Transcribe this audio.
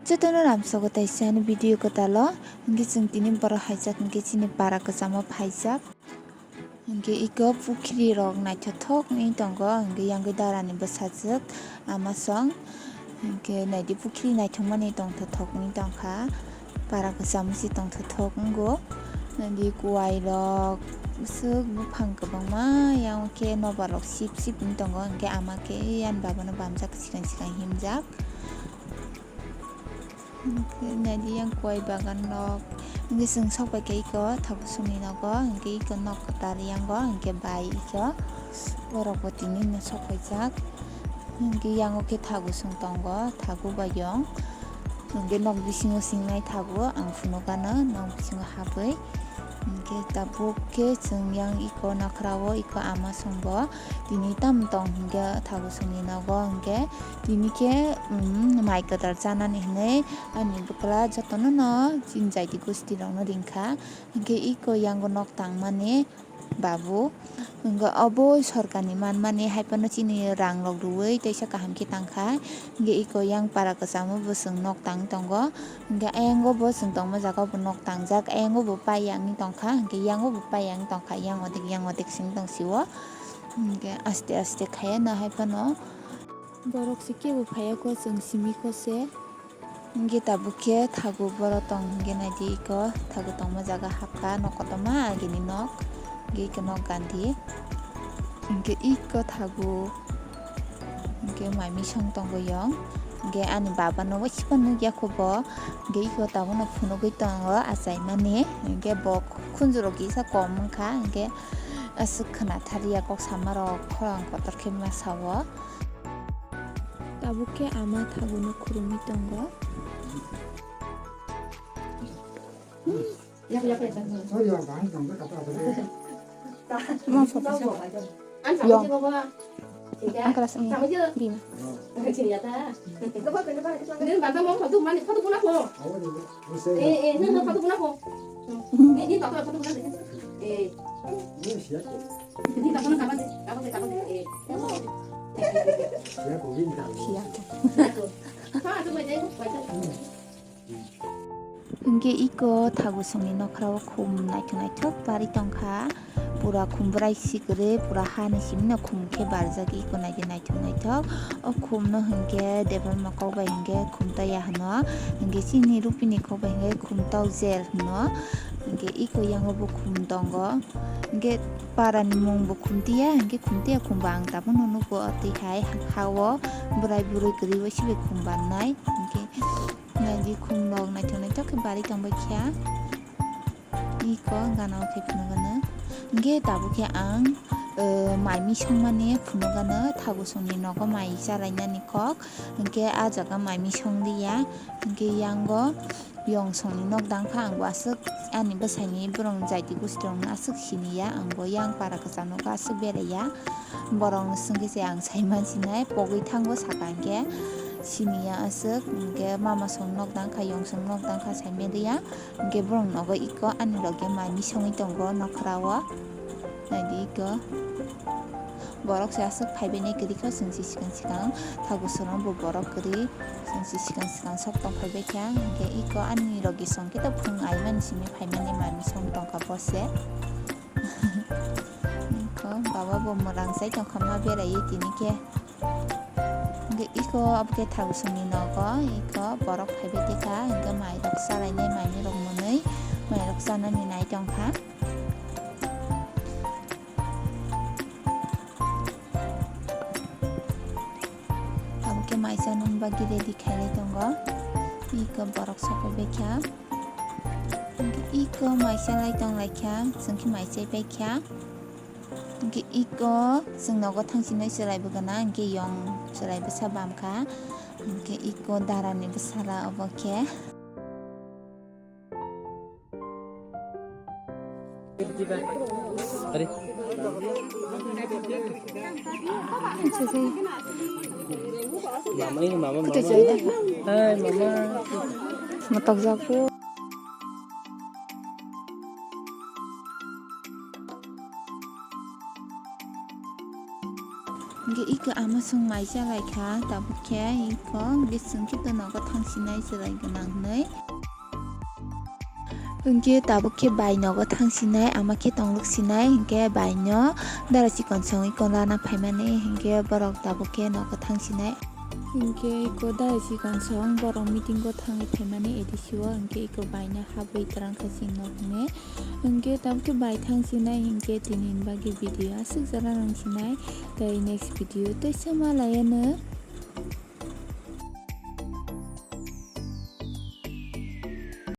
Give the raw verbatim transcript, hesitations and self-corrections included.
Jotono ramsogo taisa ani video kwtalo, hwnkhe chwng tini borok haijak hwnkhe chini para kwchamo phaijak. Hwnkhe iko pukhri rok naithothok wngwi tongo, hwnkhe yangwi darani bwsajwk ama song. Hwnkhe naidi pukhri naithokmani tongthothok wngwi tongkha, para kwchamo se tongthothok wngo. Naidi kuwai rok bwswk buphang kwbangma, yang khe nobar rok sip sip wngwi tongo, hwnkhe ama khe ani baba no bamjak, swkang swkang himjak. Hwnkhe naidi yang kuwai bagan rok. Hwnkhe chwng sok bai kha iko thakusungni nogo, hwnkhe iko nok kwtal yango, hwnkhe bai iko borok bo tini no sok paijak. Hwnkhe yango khe thakusung tongo, thaku bai yong. Hwnkhe nok bisingo singnai thaku ang phunukgano nok bisingo habwi. Hwnkhe tabuk khe chwng yang iko nakhra o iko ama songbo tini tamo tong hwnkhe thakusungni nogo hwnkhe tini khe, um, mai kwtal chanani hinwi ani bwkla jotono no chini jaiti gosti rokno ringkha. Hwnkhe iko yango nok tangmani babu hwnkhe obo sorkarni manmani haiphano chini rang rok rwui teisa kaham khe tangkha. Hwnkhe iko yang para kwchamo bo chwng nok tang tongo. Hwnkhe ayango bo chwng tongma jaga o bo nok tangjak, ayango bo pai yang wng tongkha, hwnkhe yango bo pai yang wng tongkha, yang odek, yang odek simi tong sio. Hwnkhe aste aste khaiya no hai phano. Borok se kebo phaiya kho, chwng simi kho se. Hwnkhe tabuk khe thagu boro tong hwnkhe naidi iko thagu tongma jaga hapkha nok kotorma agini nok. Hwnkhe iko nok gandhi. Hwnkhe iko thagu. Hwnkhe mai misong tongo yong. Hwnkhe ani baba no waisa phano nukya kho bo. Hwnkhe iko tabukno phunugwi tongo achaimani. Hwnkhe bo khunju rok kisa kom wngkha. Hwnkhe aswk khwna thariya kok sama rok khorang kotor khe ma sao. Tabuk khe ama thaguno khurumwi tongo. Mama, foto sa. Yong. Ang kelas ini. Bima. Siap. Hwnkhe iko thagu songni nokhrao khum naithok naithok barwi tongkha. Pura khum bwrai si kwrwi, pura hani simi no khum khe barjak iko naidi naithok naithok. O khum no hwnkhe Debbarma kok bai hwnkhe khum taiya hwno. Hwnkhe chini Rupini kok bai hwnkhe khum tau jer hwno. Hwnkhe iko yango bo khum tongo. Hwnkhe para ni mung bo khum tiya, hwnkhe khum tiya khum ba ang tabukno nugo. O twi hai ha o bwrai bwrwi kwrwi bai si bai khum bannai. Hwnkhe naidi khum rok naithok naithok khe barwi tong bai kha. Iko gana o khe phunukgano. Hwnkhe tabuk khe ang, eh, mai misongmani phunukgano thagu songni nogo mai chalainani kok. Hwnkhe ah jaga mai misong liya. Hwnkhe yango yong songni nok dangkha, ang bo aswk ani bwsaini borok jaiti gosti rokno aswk siniya. Ang bo yang para kwcham nogo aswk beraiya. Borokno swngkhe se ang saiman sinai pogwi thango saka hwnkhe siniya aswk. Hwnkhe mama song nok dangkha, yong song nok dangkha saimaliya. Hwnkhe borok nogo iko ani loge mai misongwi tongo nokhrao. Naidi iko. Borok se aswk phaibainai kwrwi kha, chwng se swkang swkang thagu soro bo borok kwrwi, chwng se swkang swkang sok tong phaibai kha. Hwnkhe iko ani loge song khe to phung aimani simi phaimani mai misong tongkha bo se. Iko baba bo mwrang chai tongkha ma beraiwi tini khe. Hwnkhe iko obo khe thagu songni nogo, iko borok phaibai tikha, hwnkhe mairok chalainai, maini rok mwnwi mairok chanani nai tongkha. Abo khe mai chanani bagwi ready khailai tongo, iko borok sokobaikha. Hwnkhe iko mai chalai tonglaikha, chwng khe mai chaipaikha. Hwnkhe iko chwng nogo thangsinai chwlaibo gana, hwnkhe yong chwlai bwsa bamkha. Hwnkhe iko darani bwsala obo khe. Mama, mama, mama. Hai, mama. Matokjago. Hwnkhe iko ama Chwng mai chalai kha, tabuk khe iko bising khe to nogo thang sinai chwrai gwnang hwnwi. Hwnkhe tabuk khe bai nogo thang sinai, ama khe tonglwk sinai, hwnkhe bai no dara chikon song iko lana phaimani, hwnkhe borok tabuk khe nogo thang sinai. Hwnkhe iko dara chikon song borok meeting o thangwi phaimani A D C o, hwnkhe iko bai no habwi twrang kha chini nok hwnwi. Hwnkhe tabuk khe bai thang sinai, hwnkhe tini ni bagwi video aswk jora nang sinai, tei next video tei sama laiya no.